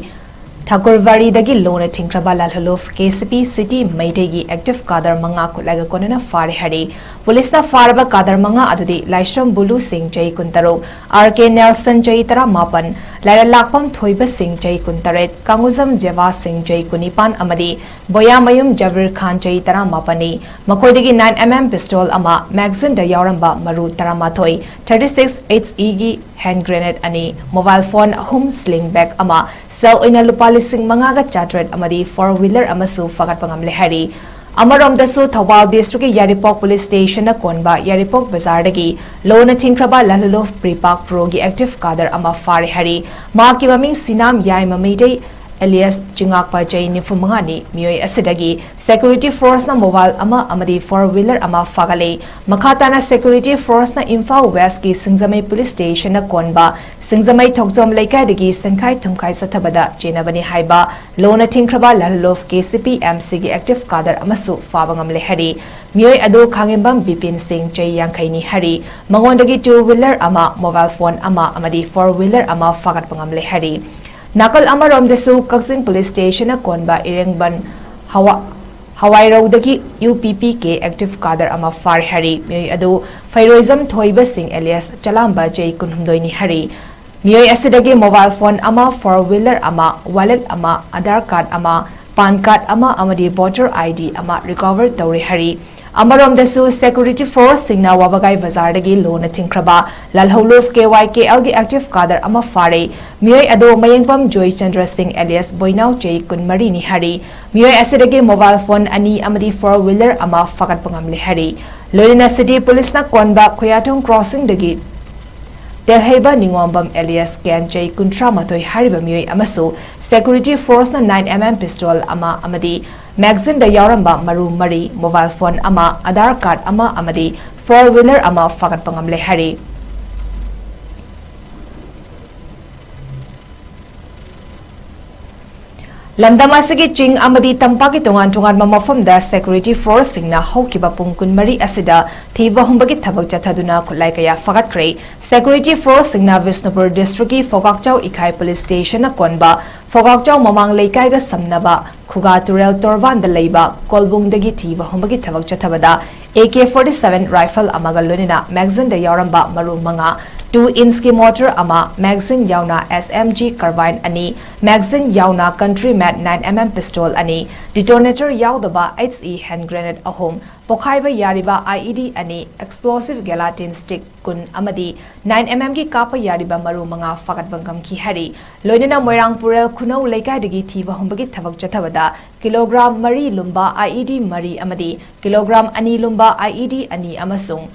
ꯊꯥꯀꯨꯔꯕꯥꯔꯤꯗꯒꯤ ꯂꯣꯅ ꯊꯤꯡꯈ꯭ꯔꯕ ꯂꯥꯜꯍꯜꯂꯨꯞ ꯀꯦ ꯁꯤ ꯄꯤ ꯁꯤꯇꯤ ꯃꯩꯇꯩꯒꯤ ꯑꯦꯛꯇꯤꯚ ꯀꯥꯗꯔ ꯃꯉꯥ ꯈꯨꯠꯂꯥꯏꯒ ꯀꯣꯟꯅꯅ ꯐꯥꯔꯦ ꯍꯥꯏꯔꯤ꯫ ꯄꯨꯂꯤꯁꯅ ꯐꯥꯔꯕ ꯀꯥꯗꯔ ꯃꯉꯥ ꯑꯗꯨꯗꯤ ꯂꯥꯏꯁ꯭ꯔꯝ ꯕꯨꯂꯨ ꯁꯤꯡ ꯆꯍꯤ ꯀꯨꯟꯇꯔꯨꯛ, ꯑꯥꯔ ꯀꯦ ꯅꯦꯜꯁꯟ ꯆꯍꯤ ꯇꯔꯥꯃꯥꯄꯟ, ꯂꯥꯏꯔꯂꯥꯛꯄꯝ ꯊꯣꯏꯕ ꯁꯤꯡ ꯆꯍꯤ ꯀꯨꯟꯇꯔꯦꯠ, ꯀꯥꯡꯉꯨꯖꯝ ꯖꯦꯕꯥ ꯁꯤꯡ ꯆꯍꯤ ꯀꯨꯟꯅꯤꯄꯥꯟ ꯑꯃꯗꯤ ꯕꯣꯌꯥꯃꯌꯨꯝ ꯖꯕꯤꯔ ꯈꯥꯟ ꯆꯍꯤ ꯇꯔꯥꯃꯥꯄꯟꯅꯤ꯫ ꯃꯈꯣꯏꯗꯒꯤ nine M M pistol ꯑꯃ, magazine ꯗ ꯌꯥꯎꯔꯝꯕ ꯃꯔꯨ ꯇꯔꯥꯃꯥꯊꯣꯏ, thirty six H E ꯒꯤ hand grenade ꯑꯅꯤ, mobile phone ꯑꯍꯨꯝ, sling bag ꯑꯃ, ꯁꯦꯜ ꯑꯣꯏꯅ ꯂꯨꯄꯥ ꯂꯤꯁꯤꯡ ꯃꯉꯥꯒ ꯆꯥꯇ꯭ꯔꯦꯠ ꯑꯃꯗꯤ four wheeler ꯑꯃꯁꯨ ꯐꯥꯒꯠꯄ ꯉꯝꯂꯦ ꯍꯥꯏꯔꯤ꯫ ꯑꯃꯔꯣꯝꯗꯁꯨ ꯊꯧꯕꯥꯜ ꯗꯤꯁꯇ꯭ꯔꯤꯛꯀꯤ ꯌꯥꯏꯔꯤꯄꯣꯛ ꯄꯨꯂꯤꯁ ꯁ꯭ꯇꯦꯁꯟꯅ ꯀꯣꯟꯕ ꯌꯥꯏꯔꯤꯄꯣꯛ ꯕꯖꯥꯔꯗꯒꯤ ꯂꯣꯅ ꯊꯤꯡꯈ꯭ꯔꯕ ꯂꯥꯜꯍꯜꯂꯨꯞ ꯄ꯭ꯔꯤꯄꯥꯛ ꯄ꯭ꯔꯣꯒꯤ ꯑꯦꯛꯇꯤꯚ ꯀꯥꯗꯔ ꯑꯃ ꯐꯥꯔꯦ ꯍꯥꯏꯔꯤ꯫ ꯃꯍꯥꯛꯀꯤ ꯃꯃꯤꯡ ꯁꯤꯅꯥꯝ ꯌꯥꯏꯃ ꯃꯩꯇꯩ alias ꯆꯤꯉꯥꯛꯄ ꯆꯍꯤ ꯅꯤꯐꯨ ꯃꯉꯥꯅꯤ꯫ ꯃꯤꯑꯣꯏ ꯑꯁꯤꯗꯒꯤ ꯁꯦꯀ꯭ꯌꯨꯔꯤꯇꯤ ꯐꯣꯔꯁꯅ mobile ꯑꯃ ꯑꯃꯗꯤ four wheeler ꯑꯃ ꯐꯥꯒꯠꯂꯦ꯫ ꯃꯈꯥ ꯇꯥꯅ ꯁꯦꯀ꯭ꯌꯨꯔꯤꯇꯤ ꯐꯣꯔꯁꯅ ꯏꯝꯐꯥꯜ ꯋꯦꯁꯀꯤ ꯁꯤꯡꯖꯃꯩ ꯄꯨꯂꯤꯁ ꯁ꯭ꯇꯦꯁꯟꯅ ꯀꯣꯟꯕ ꯁꯤꯡꯖꯃꯩ ꯊꯣꯛꯆꯣꯝ ꯂꯩꯀꯥꯏꯗꯒꯤ ꯁꯦꯟꯈꯥꯏ ꯊꯨꯝꯈꯥꯏ ꯆꯠꯊꯕꯗ ꯆꯦꯟꯅꯕꯅꯤ ꯍꯥꯏꯕ ꯂꯣꯅ ꯊꯤꯡꯈ꯭ꯔꯕ ꯂꯥꯜꯍꯜꯂꯨꯞ ꯀꯦ ꯁꯤ ꯄꯤ ꯑꯦꯝ ꯁꯤꯒꯤ ꯑꯦꯛꯇꯤꯚ ꯀꯥꯗꯔ ꯑꯃꯁꯨ ꯐꯥꯕ ꯉꯝꯂꯦ ꯍꯥꯏꯔꯤ꯫ ꯃꯤꯑꯣꯏ ꯑꯗꯨ ꯈꯥꯉꯦꯝꯕꯝ ꯕꯤꯄꯤꯟ ꯁꯤꯡ ꯆꯍꯤ ꯌꯥꯡꯈꯩꯅꯤ ꯍꯥꯏꯔꯤ꯫ ꯃꯉꯣꯟꯗꯒꯤ two wheeler ꯑꯃ, mobile phone ꯑꯃ ꯑꯃꯗꯤ four wheeler ꯑꯃ ꯐꯥꯒꯠꯄ ꯉꯝꯂꯦ ꯍꯥꯏꯔꯤ꯫ ꯅꯥꯀꯜ ꯑꯃꯔꯣꯝꯗꯁꯨ ꯀꯛꯆꯤꯡ ꯄꯨꯂꯤꯁ ꯁ꯭ꯇꯦꯁꯟꯅ ꯀꯣꯟꯕ ꯏꯔꯦꯡꯕꯟ ꯍꯋꯥ-, ꯍꯋꯥꯏꯔꯧꯗꯒꯤ ꯌꯨ ꯄꯤ ꯄꯤ ꯀꯦ ꯑꯦꯛꯇꯤꯚ ꯀꯥꯗꯔ ꯑꯃ ꯐꯥꯔꯦ ꯍꯥꯏꯔꯤ꯫ ꯃꯤꯑꯣꯏ ꯑꯗꯨ ꯐꯩꯔꯣꯏꯖꯝ ꯊꯣꯏꯕ ꯁꯤꯡ alias ꯆꯂꯥꯝꯕ ꯆꯍꯤ ꯀꯨꯟꯍꯨꯝꯗꯣꯏꯅꯤ ꯍꯥꯏꯔꯤ꯫ ꯃꯤꯑꯣꯏ ꯑꯁꯤꯗꯒꯤ mobile phone ꯑꯃ, four wheeler ꯑꯃ, wallet ꯑꯃ, Aadhaar card ꯑꯃ, PAN card ꯑꯃ ꯑꯃꯗꯤ voter ID ꯑꯃ recover ꯇꯧꯔꯦ ꯍꯥꯏꯔꯤ꯫ ꯑꯃꯔꯣꯝꯗꯁꯨ, security force ꯁꯤꯡꯅ ꯋꯥꯕꯒꯥꯏ ꯕꯖꯥꯔꯗꯒꯤ ꯂꯣꯅ ꯊꯤꯡꯈ꯭ꯔꯕ ꯂꯥꯜꯍꯧꯂꯨꯞ KYKL ꯒꯤ active cadre ꯑꯃ ꯐꯥꯔꯦ꯫ ꯃꯤꯑꯣꯏ ꯑꯗꯨ ꯃꯌꯦꯡꯕꯝ ꯖꯣꯏꯆꯟꯗ꯭ꯔ ꯁꯤꯡ alias ꯕꯣꯏꯅꯥꯎ, ꯆꯍꯤ ꯀꯨꯟꯃꯔꯤꯅꯤ ꯍꯥꯏꯔꯤ꯫ ꯃꯤꯑꯣꯏ ꯑꯁꯤꯗꯒꯤ mobile phone ꯑꯅꯤ ꯑꯃꯗꯤ four wheeler ꯑꯃ ꯐꯥꯒꯠꯄ ꯉꯝꯂꯦ ꯍꯥꯏꯔꯤ꯫ ꯂꯣꯏꯅꯅ city police ꯅ ꯀꯣꯟꯕ ꯈꯨꯌꯥꯊꯣꯡ crossing ꯗꯒꯤ ꯇꯦꯜꯍꯩꯕ ꯅꯤꯉꯣꯝꯕꯝ alias ꯀꯦꯟ, ꯆꯍꯤ ꯀꯨꯟꯊ꯭ꯔꯥ ꯃꯥꯊꯣꯏ ꯍꯥꯏꯔꯤꯕ ꯃꯤꯑꯣꯏ ꯑꯃꯁꯨ security force ꯅ nine MM pistol ꯑꯃ ꯑꯃꯗꯤ magazine ꯗ ꯌꯥꯎꯔꯝꯕ ꯃꯔꯨ ꯃꯔꯤ, mobile phone ꯑꯃ, Aadhaar card ꯑꯃ ꯑꯃꯗꯤ four wheeler ꯑꯃ ꯐꯥꯒꯠꯄ ꯉꯝꯂꯦ ꯍꯥꯏꯔꯤ꯫ ꯂꯝꯗꯝ ꯑꯁꯤꯒꯤ ꯆꯤꯡ ꯑꯃꯗꯤ ꯇꯝꯄꯥꯛꯀꯤ ꯇꯣꯉꯥꯟ ꯇꯣꯉꯥꯟꯕ ꯃꯐꯝꯗ security force ꯁꯤꯡꯅ ꯍꯧꯈꯤꯕ ꯄꯨꯡ ꯀꯨꯟꯃꯔꯤ ꯑꯁꯤꯗ ꯊꯤꯕ ꯍꯨꯝꯕꯒꯤ ꯊꯕꯛ ꯆꯠꯊꯗꯨꯅ ꯈꯨꯠꯂꯥꯏ ꯀꯌꯥ ꯐꯒꯠꯈ꯭ꯔꯦ꯫ Security force ꯁꯤꯡꯅ ꯕꯤꯁꯅꯨꯄꯨꯔ district ꯀꯤ ꯐꯣꯒꯥꯛꯆꯥꯎ ꯏꯈꯥꯏ police station ꯅ ꯀꯣꯟꯕ ꯐꯣꯒꯥꯛꯆꯥꯎ ꯃꯃꯥꯡ ꯂꯩꯀꯥꯏꯒ ꯁꯝꯅꯕ ꯈꯨꯒꯥ ꯇꯨꯔꯦꯜ ꯇꯣꯔꯕꯥꯟꯗ ꯂꯩꯕ ꯀꯣꯜꯕꯨꯡꯗꯒꯤ ꯊꯤꯕ ꯍꯨꯝꯕꯒꯤ ꯊꯕꯛ ꯆꯠꯊꯕꯗ AK forty seven rifle ꯑꯃꯒ ꯂꯣꯏꯅꯅ magazine ꯗ ꯌꯥꯎꯔꯝꯕ ꯃꯔꯨ ꯃꯉꯥ, two inch ꯀꯤ mortar ꯑꯃ, magazine ꯌꯥꯎꯅ SMG carbine ꯑꯅꯤ, magazine ꯌꯥꯎꯅ country made nine MM pistol ꯑꯅꯤ, detonator ꯌꯥꯎꯗꯕ HE hand grenade ꯑꯍꯨꯝ, ꯄꯣꯈꯥꯏꯕ ꯌꯥꯔꯤꯕ IED ꯑꯅꯤ, explosive gelatin stick ꯀꯨꯟ ꯑꯃꯗꯤ nine MM ꯒꯤ ꯀꯥꯞꯄ ꯌꯥꯔꯤꯕ ꯃꯔꯨ ꯃꯉꯥ ꯐꯥꯒꯠꯄ ꯉꯝꯈꯤ ꯍꯥꯏꯔꯤ꯫ ꯂꯣꯏꯅꯅ ꯃꯣꯏꯔꯥꯡ ꯄꯨꯔꯦꯜ ꯈꯨꯅꯧ ꯂꯩꯀꯥꯏꯗꯒꯤ ꯊꯤꯕ ꯍꯨꯝꯕꯒꯤ ꯊꯕꯛ ꯆꯠꯊꯕꯗ kilogram ꯃꯔꯤ ꯂꯨꯝꯕ IED ꯃꯔꯤ ꯑꯃꯗꯤ kilogram ꯑꯅꯤ ꯂꯨꯝꯕ IED ꯑꯅꯤ ꯑꯃꯁꯨꯡ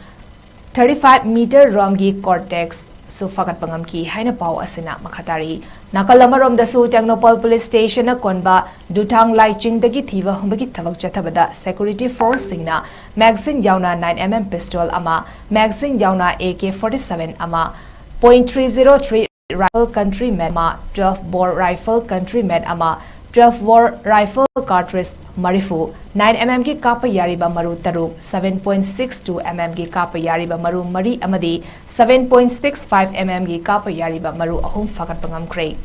thirty five meter ꯔꯣꯝꯒꯤ Cortex ꯁꯨ ꯐꯥꯒꯠꯄ ꯉꯝꯈꯤ ꯍꯥꯏꯅ ꯄꯥꯎ ꯑꯁꯤꯅ ꯃꯈꯥ ꯇꯥꯔꯤ꯫ ꯅꯥꯀꯜ ꯑꯃꯔꯣꯝꯗꯁꯨ ꯇꯦꯡꯅꯧꯄꯜ police station ꯅ ꯀꯣꯟꯕ ꯗꯨꯊꯥꯡ ꯂꯥꯏꯆꯤꯡꯗꯒꯤ ꯊꯤꯕ ꯍꯨꯝꯕꯒꯤ ꯊꯕꯛ ꯆꯠꯊꯕꯗ security force ꯁꯤꯡꯅ magazine ꯌꯥꯎꯅ nine MM pistol ꯑꯃ, magazine ꯌꯥꯎꯅ AK forty seven ꯑꯃ, point three zero three rifle country made ꯑꯃ, twelve bore rifle country made ꯑꯃ, twelve bore rifle cartridge ꯃꯔꯤꯐꯨ, nine MM ꯒꯤ ꯀꯥꯞꯄ ꯌꯥꯔꯤꯕ ꯃꯔꯨ ꯇꯔꯨꯛ, seven point six two MM ꯒꯤ ꯀꯥꯞꯄ ꯌꯥꯔꯤꯕ ꯃꯔꯨ ꯃꯔꯤ ꯑꯃꯗꯤ seven point six five MM ꯒꯤ ꯀꯥꯞꯄ ꯌꯥꯔꯤꯕ ꯃꯔꯨ ꯑꯍꯨꯝ ꯐꯥꯒꯠꯄ ꯉꯝꯈ꯭ꯔꯦ꯫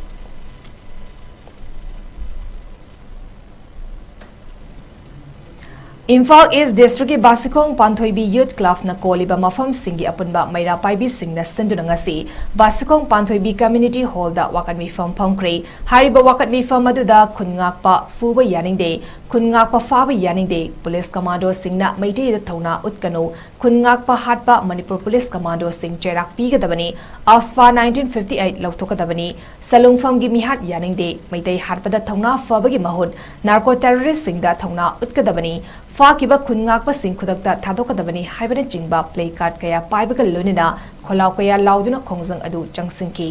ꯏꯝꯐꯥꯜ ꯏꯁ ꯗꯤꯁꯇ꯭ꯔꯤꯛꯀꯤ ꯕꯥꯁꯤꯈꯣꯡ ꯄꯥꯟꯊꯣꯏꯕꯤ ꯌꯨꯠ ꯀ꯭ꯂꯕꯅ ꯀꯣꯜꯂꯤꯕ ꯃꯐꯝꯁꯤꯡꯒꯤ ꯑꯄꯨꯟꯕ ꯃꯩꯔꯥ ꯄꯥꯏꯕꯤꯁꯤꯡꯅ ꯁꯤꯟꯗꯨꯅ ꯉꯁꯤ ꯕꯥꯁꯤꯈꯣꯡ ꯄꯥꯟꯊꯣꯏꯕꯤ ꯀꯝꯃ꯭ꯌꯨꯅꯤꯇꯤ ꯍꯣꯜꯗ ꯋꯥꯀꯠ ꯃꯤꯐꯝ ꯐꯝꯈ꯭ꯔꯦ꯫ ꯍꯥꯏꯔꯤꯕ ꯋꯥꯀꯠ ꯃꯤꯐꯝ ꯑꯗꯨꯗ ꯈꯨꯟ ꯉꯥꯛꯄ ꯐꯨꯕ ꯌꯥꯅꯤꯡꯗꯦ, ꯈꯨꯟ ꯉꯥꯛꯄ ꯐꯥꯕ ꯌꯥꯅꯤꯡꯗꯦ, ꯄꯨꯂꯤꯁ ꯀꯃꯥꯟꯗꯣꯁꯤꯡꯅ ꯃꯩꯇꯩꯗ ꯊꯧꯅꯥ ꯎꯠꯀꯅꯨ, ꯈꯨꯟ ꯉꯥꯛꯄ ꯍꯥꯠꯄ ꯃꯅꯤꯄꯨꯔ ꯄꯨꯂꯤꯁ ꯀꯃꯥꯟꯗꯣꯁꯤꯡ ꯆꯩꯔꯥꯛ ꯄꯤꯒꯗꯕꯅꯤ, ꯑꯐꯁ꯭ꯄꯥ nineteen fifty eight ꯂꯧꯊꯣꯛꯀꯗꯕꯅꯤ, ꯁꯂꯨꯡꯐꯝꯒꯤ ꯃꯤꯍꯥꯠ ꯌꯥꯅꯤꯡꯗꯦ, ꯃꯩꯇꯩ ꯍꯥꯠꯄꯗ ꯊꯧꯅꯥ ꯐꯕꯒꯤ ꯃꯍꯨꯠ ꯅꯥꯔꯀꯣ ꯇꯦꯔꯣꯔꯤꯁ꯭ꯠꯁꯤꯡꯗ ꯊꯧꯅꯥ ꯎꯠꯀꯗꯕꯅꯤ, ꯐꯥꯈꯤꯕ ꯈꯨꯟ ꯉꯥꯛꯄꯁꯤꯡ ꯈꯨꯗꯛꯇ ꯊꯥꯗꯣꯛꯀꯗꯕꯅꯤ ꯍꯥꯏꯕꯅꯆꯤꯡꯕ ꯄ꯭ꯂꯦ ꯀꯥꯔꯗ ꯀꯌꯥ ꯄꯥꯏꯕꯒ ꯂꯣꯏꯅꯅ ꯈꯣꯜꯂꯥꯎ ꯀꯌꯥ ꯂꯥꯎꯗꯨꯅ ꯈꯣꯡꯖꯪ ꯑꯗꯨ ꯆꯪꯁꯤꯟꯈꯤ꯫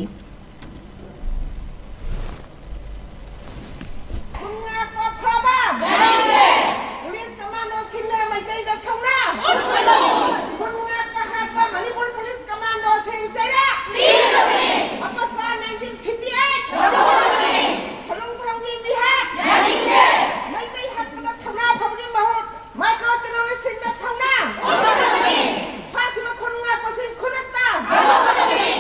ꯈꯨꯟ ꯉꯥꯛꯄ ꯐꯥꯕ! ꯌꯥꯅꯤꯡꯗꯦ! ꯄꯨꯂꯤꯁ ꯀꯃꯥꯟꯗꯣꯁꯤꯡꯅ ꯃꯩꯇꯩꯗ ꯊꯧꯅꯥ! ꯈꯨꯟ ꯉꯥꯛꯄ ꯍꯥꯠꯄ ꯃꯅꯤꯄꯨꯔ ꯄꯨꯂꯤꯁ ꯀꯃꯥꯟꯗꯣꯁꯤꯡ ꯆꯩꯔꯥꯛ! ꯄꯤꯒꯗꯕꯅꯤ! ꯑꯐꯁ꯭ꯄꯥ nineteen fifty eight! ꯂꯧꯊꯣꯛꯀꯗꯕꯅꯤ! ꯁꯂꯨꯡꯐꯝꯒꯤ ꯃꯤꯍꯥꯠ! ꯌꯥꯅꯤꯡꯗꯦ! ꯃꯩꯇꯩ ꯍꯥꯠꯄꯗ ꯊꯧꯅꯥ ꯐꯕꯒꯤ ꯃꯍꯨꯠ ꯃꯥꯏꯀ꯭ꯔꯣ ꯇꯦꯔꯣꯔꯤꯁ꯭ꯠꯁꯤꯡꯗ ꯊꯧꯅꯥ! ꯂꯧꯊꯣꯛꯀꯗꯕꯅꯤ! ꯐꯥꯈꯤꯕ ꯈꯨꯟ ꯉꯥꯛꯄꯁꯤꯡ ꯈꯨꯗꯛꯇ! ꯊꯥꯗꯣꯛꯀꯗꯕꯅꯤ!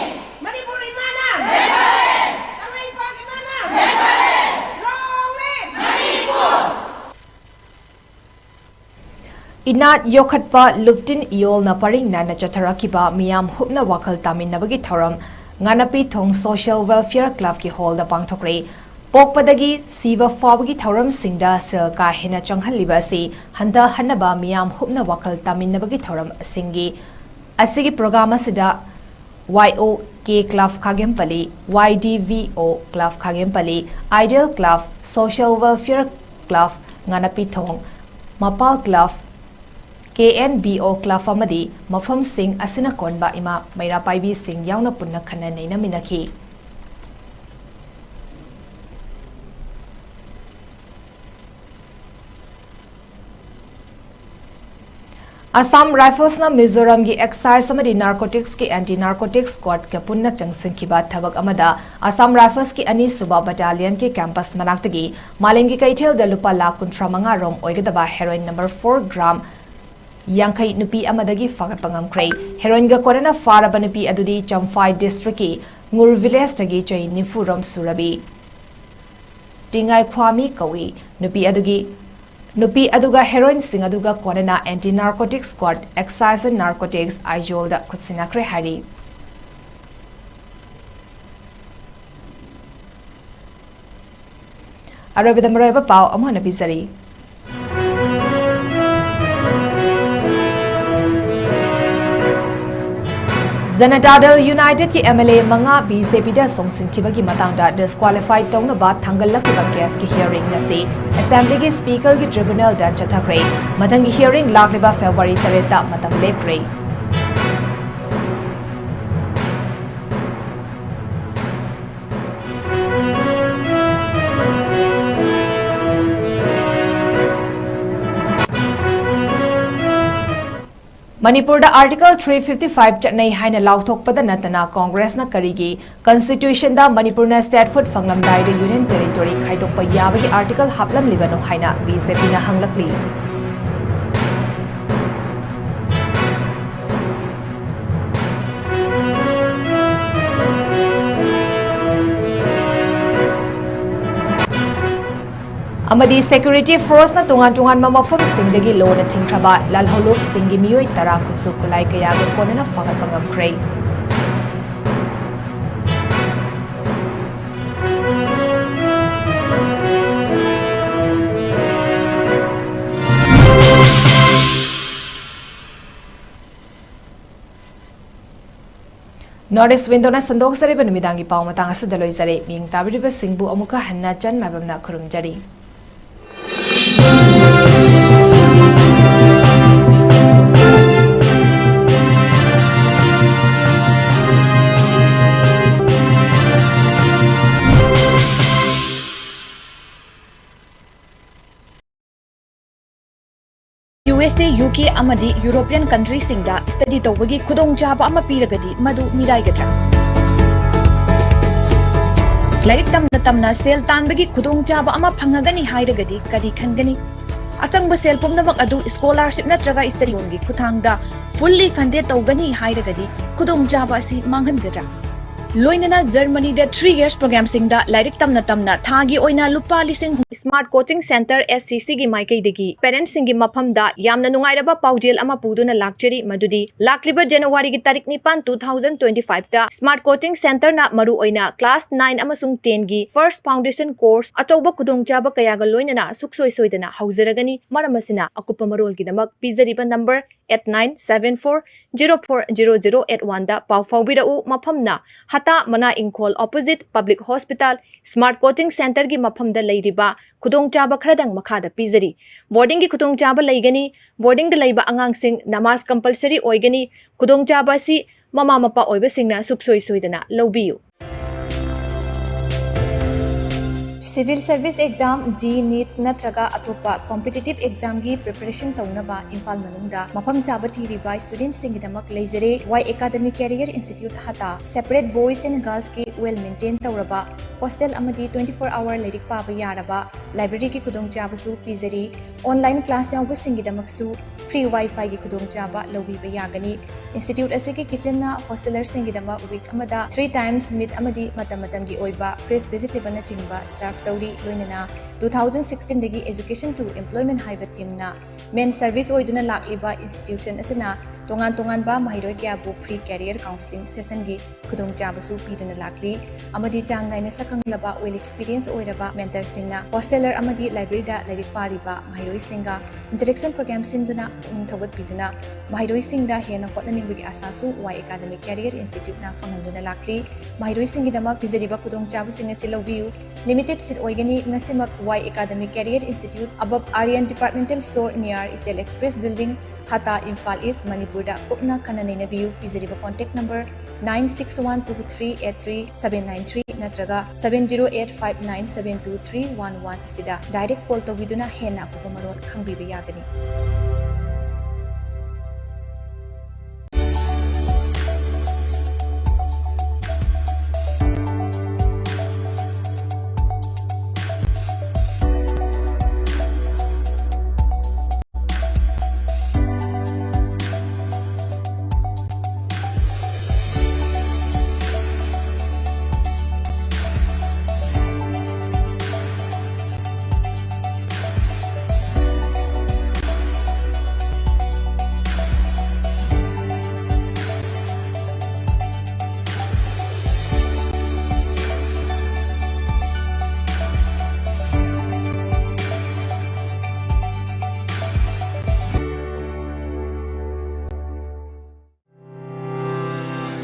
ꯃꯅꯤꯄꯨꯔ ꯏꯃꯥꯅ! ꯂꯩꯕꯥꯛ! ꯀꯪꯂꯩꯄꯥꯛ ꯏꯃꯥꯅ! ꯂꯩꯕꯥꯛ! Long live! ꯃꯅꯤꯄꯨꯔ! ꯏꯅꯥꯠ ꯌꯣꯛꯈꯠꯄ ꯂꯨꯞꯇꯤꯟ ꯏꯌꯣꯜꯅ ꯄꯔꯤꯡ ꯅꯥꯏꯅ ꯆꯠꯊꯔꯛꯈꯤꯕ ꯃꯤꯌꯥꯝ ꯍꯨꯞꯅ ꯋꯥꯈꯜ ꯇꯥꯃꯤꯟꯅꯕꯒꯤ ꯊꯧꯔꯝ ꯉꯥꯅꯄꯤ ꯊꯣꯡ ꯁꯣꯁꯤꯌꯦꯜ ꯋꯦꯜꯐꯤꯌꯔ ꯀ꯭ꯂꯕꯀꯤ ꯍꯣꯜꯗ ꯄꯥꯡꯊꯣꯛꯈ꯭ꯔꯦ꯫ ꯄꯣꯛꯄꯗꯒꯤ ꯁꯤꯕ ꯐꯥꯎꯕꯒꯤ ꯊꯧꯔꯝꯁꯤꯡꯗ ꯁꯦꯜ ꯀꯥ ꯍꯦꯟꯅ ꯆꯪꯍꯜꯂꯤꯕ ꯑꯁꯤ ꯍꯟꯊꯍꯟꯅꯕ ꯃꯤꯌꯥꯝ ꯍꯨꯞꯅ ꯋꯥꯈꯜ ꯇꯥꯃꯤꯟꯅꯕꯒꯤ ꯊꯧꯔꯝꯁꯤꯡꯒꯤ ꯑꯁꯤꯒꯤ ꯄ꯭ꯔꯣꯒ꯭ꯔꯥꯝ ꯑꯁꯤꯗ Y O K Club ꯈꯥꯒꯦꯝꯄꯜꯂꯤ, Y D V O Club ꯈꯥꯒꯦꯝꯄꯜꯂꯤ, Ideal Club, Social Welfare Club ꯉꯥꯅꯄꯤꯊꯣꯡ, ꯃꯄꯥꯜ Club, K N B O Club ꯑꯃꯗꯤ ꯃꯐꯝꯁꯤꯡ ꯑꯁꯤꯅ ꯀꯣꯟꯕ ꯏꯃꯥ ꯃꯩꯔꯥ ꯄꯥꯏꯕꯤꯁꯤꯡ ꯌꯥꯎꯅ ꯄꯨꯟꯅ ꯈꯟꯅ ꯅꯩꯅꯃꯤꯟꯅꯈꯤ꯫ ꯑꯁꯥꯝ ꯔꯥꯏꯐꯜꯁꯅ ꯃꯤꯖꯣꯔꯥꯝꯒꯤ ꯑꯦꯛꯁꯥꯏꯖ ꯑꯃꯗꯤ ꯅꯥꯔꯀꯣꯇꯤꯛꯁꯀꯤ ꯑꯦꯟꯇꯤ ꯅꯥꯔꯀꯣꯇꯤꯛꯁ ꯁ꯭ꯀ꯭ꯋꯥꯗꯀ ꯄꯨꯟꯅ ꯆꯪꯁꯤꯟꯈꯤꯕ ꯊꯕꯛ ꯑꯃꯗ ꯑꯁꯥꯝ ꯔꯥꯏꯐꯜꯁꯀꯤ ꯑꯅꯤꯁꯨꯕ ꯕꯠꯇꯥꯂꯤꯌꯟꯒꯤ ꯀꯦꯝꯄꯁ ꯃꯅꯥꯛꯇꯒꯤ ꯃꯥꯂꯦꯝꯒꯤ ꯀꯩꯊꯦꯜꯗ ꯂꯨꯄꯥ ꯂꯥꯈ ꯀꯨꯟꯊ꯭ꯔꯥ ꯃꯉꯥ ꯔꯣꯝ ꯑꯣꯏꯒꯗꯕ ꯍꯦꯔꯣꯏꯟ ꯅꯝꯕꯔ ꯐꯣꯔ ꯒ꯭ꯔꯥꯝ ꯌꯥꯡꯈꯩ ꯅꯨꯄꯤ ꯑꯃꯗꯒꯤ ꯐꯥꯒꯠꯄ ꯉꯝꯈ꯭ꯔꯦ꯫ ꯍꯦꯔꯣꯏꯟꯒ ꯀꯣꯟꯅꯅ ꯐꯥꯔꯕ ꯅꯨꯄꯤ ꯑꯗꯨꯗꯤ ꯆꯝꯐꯥꯏ ꯗꯤꯁꯇ꯭ꯔꯤꯛꯀꯤ ꯉꯨꯔ ꯚꯤꯂꯦꯖꯇꯒꯤ ꯆꯍꯤ ꯅꯤꯐꯨ ꯔꯣꯝ ꯁꯨꯔꯕꯤ ꯇꯤꯉꯥꯏ ꯈ꯭ꯋꯥꯃꯤ ꯀꯧꯏ꯫ ꯅꯨꯄꯤ ꯑꯗꯨꯒꯤ ꯅꯨꯄꯤ ꯑꯗꯨꯒ ꯍꯦꯔꯣꯏꯟꯁꯤꯡ ꯑꯗꯨꯒ ꯀꯣꯟꯅꯅ Anti Narcotics Squad, Excise and Narcotics, ꯑꯥꯏꯖꯣꯜꯗ ꯈꯨꯠꯁꯤꯟꯅꯈ꯭ꯔꯦ ꯍꯥꯏꯔꯤ꯫ ꯑꯔꯣꯏꯕꯗ ꯃꯔꯨꯑꯣꯏꯕ ꯄꯥꯎ ꯑꯃꯨꯛ ꯍꯟꯅ ꯄꯤꯖꯔꯤ꯫ ꯖꯅꯇꯥ ꯗꯜ ꯌꯨꯅꯥꯏꯇꯦꯗꯀꯤ M L A ꯃꯉꯥ B J Pꯗ ꯆꯣꯡꯁꯤꯟꯈꯤꯕꯒꯤ ꯃꯇꯥꯡꯗ disqualify ꯇꯧꯅꯕ ꯊꯥꯡꯒꯠꯂꯛꯂꯤꯕ caseꯀꯤ hearing ꯉꯁꯤ Assemblyꯒꯤ Speakerꯒꯤ tribunalꯗ ꯆꯠꯊꯈ꯭ꯔꯦ꯫ ꯃꯊꯪꯒꯤ hearing ꯂꯥꯛꯂꯤꯕ February ꯇꯔꯦꯠꯇ ꯃꯇꯝ ꯂꯦꯞꯈ꯭ꯔꯦ꯫ ꯃꯅꯤꯄꯨꯔꯗ Article three fifty five ꯆꯠꯅꯩ ꯍꯥꯏꯅ ꯂꯥꯎꯊꯣꯛꯄꯗ ꯅꯠꯇꯅ Congressꯅ ꯀꯔꯤꯒꯤ Constitutionꯗ ꯃꯅꯤꯄꯨꯔꯅ statehood ꯐꯪꯂꯝꯗꯥꯏꯗ Union Territory ꯈꯥꯏꯗꯣꯛꯄ ꯌꯥꯕꯒꯤ article ꯍꯥꯞꯂꯝꯂꯤꯕꯅꯣ ꯍꯥꯏꯅ BJPꯅ ꯍꯪꯂꯛꯂꯤ꯫ ꯑꯃꯗꯤ security forceꯅ ꯇꯣꯉꯥꯟ ꯇꯣꯉꯥꯟꯕ ꯃꯐꯝꯁꯤꯡꯗꯒꯤ ꯂꯣꯟꯅ ꯊꯤꯡꯈ꯭ꯔꯕ ꯂꯥꯜꯍꯧꯂꯨꯞꯁꯤꯡꯒꯤ ꯃꯤꯑꯣꯏ ꯇꯔꯥ ꯈꯨꯠꯁꯨ ꯈꯨꯠꯂꯥꯏ ꯀꯌꯥꯒ ꯀꯣꯟꯅꯅ ꯐꯥꯒꯠꯄ ꯉꯝꯈ꯭ꯔꯦ꯫ North East Windowꯅ ꯁꯟꯗꯣꯛꯆꯔꯤꯕ ꯅꯨꯃꯤꯗꯥꯡꯒꯤ ꯄꯥꯎ ꯃꯇꯥꯡ ꯑꯁꯤꯗ ꯂꯣꯏꯖꯔꯦ꯫ ꯃꯤꯡ ꯇꯥꯕꯤꯔꯤꯕꯁꯤꯡꯕꯨ ꯑꯃꯨꯛꯀ ꯍꯟꯅ ꯆꯟ ꯃꯥꯏꯕꯝꯅ ꯈꯨꯔꯨꯝꯖꯔꯤ꯫ USA, UK ꯑꯃꯗꯤ European countryꯁꯤꯡꯗ study ꯇꯧꯕꯒꯤ ꯈꯨꯗꯣꯡꯆꯥꯕ ꯑꯃ ꯄꯤꯔꯒꯗꯤ ꯃꯗꯨ ꯃꯤꯔꯥꯏꯒꯗ꯭ꯔꯥ? ꯂꯥꯏꯔꯤꯛ ꯇꯝꯅ ꯇꯝꯅ ꯁꯦꯜ ꯇꯥꯟꯕꯒꯤ ꯈꯨꯗꯣꯡꯆꯥꯕ ꯑꯃ ꯐꯪꯉꯒꯅꯤ ꯍꯥꯏꯔꯒꯗꯤ ꯀꯔꯤ ꯈꯟꯒꯅꯤ? ꯑꯆꯪꯕ ꯁꯦꯜ ꯄꯨꯝꯅꯃꯛ ꯑꯗꯨ scholarship ꯅꯠꯇ꯭ꯔꯒ study loanꯒꯤ ꯈꯨꯠꯊꯥꯡꯗ fully funded ꯇꯧꯒꯅꯤ ꯍꯥꯏꯔꯒꯗꯤ ꯈꯨꯗꯣꯡꯆꯥꯕ ꯑꯁꯤ ꯃꯥꯡꯍꯟꯒꯗ꯭ꯔꯥ? ꯂꯣꯏꯅꯅ Germanyꯗ three years programꯁꯤꯡꯗ ꯂꯥꯏꯔꯤꯛ ꯇꯝꯅ ꯇꯝꯅ ꯊꯥꯒꯤ ꯑꯣꯏꯅ ꯂꯨꯄꯥ ꯂꯤꯁꯤꯡ Smart Coaching Center, S C C ꯒꯤ ꯃꯥꯏꯀꯩꯗꯒꯤ parents ꯁꯤꯡꯒꯤ ꯃꯐꯝꯗ ꯌꯥꯝꯅ ꯅꯨꯡꯉꯥꯏꯔꯕ ꯄꯥꯎꯖꯦꯜ ꯑꯃ ꯄꯨꯗꯨꯅ ꯂꯥꯛꯆꯔꯤ, ꯃꯗꯨꯗꯤ ꯂꯥꯛꯂꯤꯕ January ꯒꯤ ꯇꯥꯔꯤꯛ ꯅꯤꯄꯥꯟ, two thousand twenty five ꯇ Smart Coaching Center ꯅ ꯃꯔꯨꯑꯣꯏꯅ class nine ꯑꯃꯁꯨꯡ ten ꯒꯤ first foundation course ꯑꯆꯧꯕ ꯈꯨꯗꯣꯡꯆꯥꯕ ꯀꯌꯥꯒ ꯂꯣꯏꯅꯅ ꯁꯨꯛꯁꯣꯏ ꯁꯣꯏꯗꯅ ꯍꯧꯖꯔꯒꯅꯤ꯫ ꯃꯔꯝ ꯑꯁꯤꯅ, ꯑꯀꯨꯞꯄ ꯃꯔꯣꯜꯒꯤꯗꯃꯛ ꯄꯤꯖꯔꯤꯕ number eight nine seven four zero four zero zero eight one ꯗ ꯄꯥꯎ ꯐꯥꯎꯕꯤꯔꯛꯎ꯫ ꯃꯐꯝꯅ ꯍꯇꯥ ꯃꯅꯥ ꯏꯪꯈꯣꯜ, opposite Public Hospital, Smart Coaching Center ꯒꯤ ꯃꯐꯝꯗ ꯂꯩꯔꯤꯕ ꯈꯨꯗꯣꯡꯆꯥꯕ ꯈꯔꯗꯪ ꯃꯈꯥꯗ ꯄꯤꯖꯔꯤ꯫ Boarding ꯒꯤ ꯈꯨꯗꯣꯡꯆꯥꯕ ꯂꯩꯒꯅꯤ꯫ Boarding ꯗ ꯂꯩꯕ ꯑꯉꯥꯡꯁꯤꯡ ꯅꯃꯥꯖ compulsory ꯑꯣꯏꯒꯅꯤ꯫ ꯈꯨꯗꯣꯡꯆꯥꯕ ꯑꯁꯤ ꯃꯃꯥ ꯃꯄꯥ ꯑꯣꯏꯕꯁꯤꯡꯅ ꯁꯨꯛꯁꯣꯏ ꯁꯣꯏꯗꯅ ꯂꯧꯕꯤꯌꯨ꯫ Civil Service Exam, JEE, NEET ꯅꯠꯇ꯭ꯔꯒ ꯑꯇꯣꯞꯄ competitive exam ꯒꯤ preparation ꯇꯧꯅꯕ ꯏꯝꯐꯥꯜ ꯃꯅꯨꯡꯗ ꯃꯐꯝ ꯆꯥꯕ ꯊꯤꯔꯤꯕ student ꯁꯤꯡꯒꯤꯗꯃꯛ ꯂꯩꯖꯔꯦ꯫ Y Academy Career Institute ꯍꯇꯥ꯫ Separate boys and girls ꯀꯤ well maintain ꯇꯧꯔꯕ hostel ꯑꯃꯗꯤ twenty four hour ꯂꯥꯏꯔꯤꯛ ꯄꯥꯕ ꯌꯥꯔꯕ library ꯒꯤ ꯈꯨꯗꯣꯡꯆꯥꯕꯁꯨ ꯄꯤꯖꯔꯤ꯫ Online class ꯌꯥꯎꯕꯁꯤꯡꯒꯤꯗꯃꯛꯁꯨ free Wi-Fi ꯒꯤ ꯈꯨꯗꯣꯡꯆꯥꯕ ꯂꯧꯕꯤꯕ ꯌꯥꯒꯅꯤ꯫ Institute ꯑꯁꯤꯒꯤ kitchen ꯅ hosteler ꯁꯤꯡꯒꯤꯗꯃꯛ week ꯑꯃꯗ three times meat ꯑꯃꯗꯤ ꯃꯇꯝ ꯃꯇꯝꯒꯤ ꯑꯣꯏꯕ fresh vegetable ꯅꯆꯤꯡꯕ serve ꯇꯧꯔꯤ꯫ ꯂꯣꯏꯅꯅ two thousand sixteen ꯗꯒꯤ Education to Employment ꯍꯥꯏꯕ theme ꯅ main service ꯑꯣꯏꯗꯨꯅ ꯂꯥꯛꯂꯤꯕ institution ꯑꯁꯤꯅ ꯇꯣꯉꯥꯟ ꯇꯣꯉꯥꯟꯕ ꯃꯍꯩꯔꯣꯏ ꯀꯌꯥꯕꯨ free career counselling session ꯒꯤ ꯈꯨꯗꯣꯡꯆꯥꯕꯁꯨ ꯄꯤꯗꯨꯅ ꯂꯥꯛꯂꯤ꯫ ꯑꯃꯗꯤ ꯆꯥꯡ ꯅꯥꯏꯅ ꯁꯛꯈꯪꯂꯕ, well experience ꯑꯣꯏꯔꯕ mentor ꯁꯤꯡꯅ hosteler ꯑꯃꯗꯤ library ꯗ ꯂꯥꯏꯔꯤꯛ ꯄꯥꯔꯤꯕ ꯃꯍꯩꯔꯣꯏꯁꯤꯡꯒ interaction program ꯁꯤꯟꯗꯨꯅ ꯄꯨꯛꯅꯤꯡ ꯊꯧꯒꯠꯄꯤꯗꯨꯅ ꯃꯍꯩꯔꯣꯏꯁꯤꯡꯗ ꯍꯦꯟꯅ ꯍꯣꯠꯅꯅꯤꯡꯕꯒꯤ ꯑꯥꯁꯥꯁꯨ Y Academy Career Institute ꯅ ꯐꯪꯍꯟꯗꯨꯅ ꯂꯥꯛꯂꯤ꯫ ꯃꯍꯩꯔꯣꯏꯁꯤꯡꯒꯤꯗꯃꯛ ꯄꯤꯖꯔꯤꯕ ꯈꯨꯗꯣꯡꯆꯥꯕꯁꯤꯡ ꯑꯁꯤ ꯂꯧꯕꯤꯌꯨ꯫ Limited seat ꯑꯣꯏꯒꯅꯤ꯫ ꯉꯁꯤꯃꯛ Y Academy Career Institute, above Aryan Departmental Store, near Ichel Express Building, ꯍꯇꯥ, ꯏꯝꯐꯥꯜ ꯏꯁ꯭ꯠ, ꯃꯅꯤꯄꯨꯔꯗ ꯀꯨꯞꯅ ꯈꯟꯅ ꯅꯩꯅꯕꯤꯌꯨ꯫ ꯄꯤꯖꯔꯤꯕ contact number nine six one two three eight three seven nine three ꯅꯠꯇ꯭ꯔꯒ seven zero eight five nine seven two three one one ꯑꯁꯤꯗ direct call ꯇꯧꯕꯤꯗꯨꯅ ꯍꯦꯟꯅ ꯑꯀꯨꯞꯄ ꯃꯔꯣꯜ ꯈꯪꯕꯤꯕ ꯌꯥꯒꯅꯤ꯫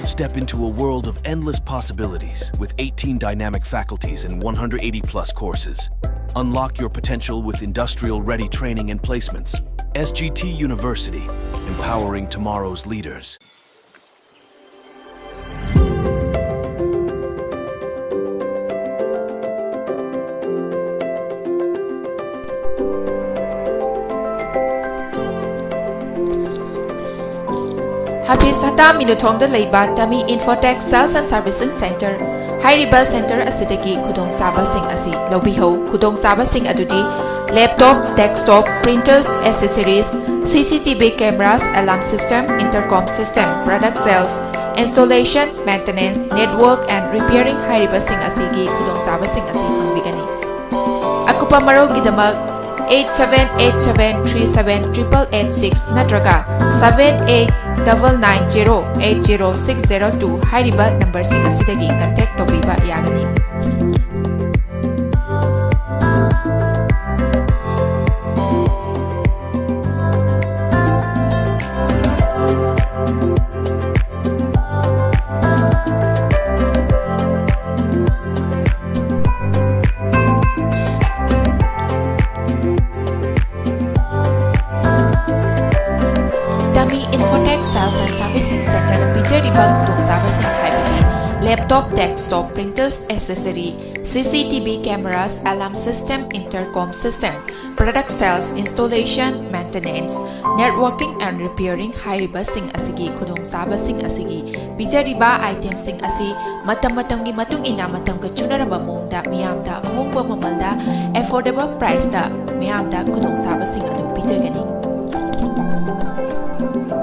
Step into a world of endless possibilities with eighteen dynamic faculties and one hundred eighty plus courses. Unlock your potential with industrial ready training and placements. S G T University, empowering tomorrow's leaders. ꯍꯥꯐꯤꯖ ꯍꯇꯥ ꯃꯤꯅꯨꯊꯣꯡꯗ ꯂꯩꯕ ꯇꯃꯤ Infotech Sales and Servicing Center ꯍꯥꯏꯔꯤꯕ center ꯑꯁꯤꯗꯒꯤ ꯈꯨꯗꯣꯡꯆꯥꯕꯁꯤꯡ ꯑꯁꯤ ꯂꯧꯕꯤꯍꯧ꯫ ꯈꯨꯗꯣꯡꯆꯥꯕꯁꯤꯡ ꯑꯗꯨꯗꯤ laptop, desktop, printers, accessories, C C T V cameras, alarm system, intercom system, product sales, installation, maintenance, network and repairing ꯍꯥꯏꯔꯤꯕꯁꯤꯡ ꯑꯁꯤꯒꯤ ꯈꯨꯗꯣꯡꯆꯥꯕꯁꯤꯡ ꯑꯁꯤ ꯐꯪꯕꯤꯒꯅꯤ꯫ ꯑꯀꯨꯞꯄ ꯃꯔꯣꯜꯒꯤꯗꯃꯛ eight seven eight seven three seven triple eight six ꯅꯠꯇ꯭ꯔꯒ seven eight double nine zero eight zero six zero two ꯍꯥꯏꯔꯤꯕ numberꯁꯤꯡ ꯑꯁꯤꯗꯒꯤ contact ꯇꯧꯕꯤꯕ ꯌꯥꯒꯅꯤ꯫ Tami Infotech Sales and Servicing Centerꯅ ꯄꯤꯖꯔꯤꯕ ꯈꯨꯗꯣꯡꯆꯥꯕꯁꯤꯡ ꯍꯥꯏꯕꯗꯤ laptop, desktop, printers, accessory, C C T V cameras, alarm system, intercom system, product sales, installation, maintenance, networking and repairing ꯍꯥꯏꯔꯤꯕꯁꯤꯡ ꯑꯁꯤꯒꯤ ꯈꯨꯗꯣꯡꯆꯥꯕꯁꯤꯡ ꯑꯁꯤꯒꯤ ꯄꯤꯖꯔꯤꯕ itemꯁꯤꯡ ꯑꯁꯤ ꯃꯇꯝ ꯃꯇꯝꯒꯤ ꯃꯇꯨꯡ ꯏꯟꯅ ꯃꯇꯝꯒ ꯆꯨꯅꯔꯕ ꯃꯑꯣꯡꯗ ꯃꯤꯌꯥꯝꯗ ꯑꯍꯣꯡꯕ ꯃꯃꯜꯗ affordable priceꯇ ꯃꯤꯌꯥꯝꯗ ꯈꯨꯗꯣꯡꯆꯥꯕꯁꯤꯡ ꯑꯗꯨ ꯄꯤꯖꯒꯅꯤ꯫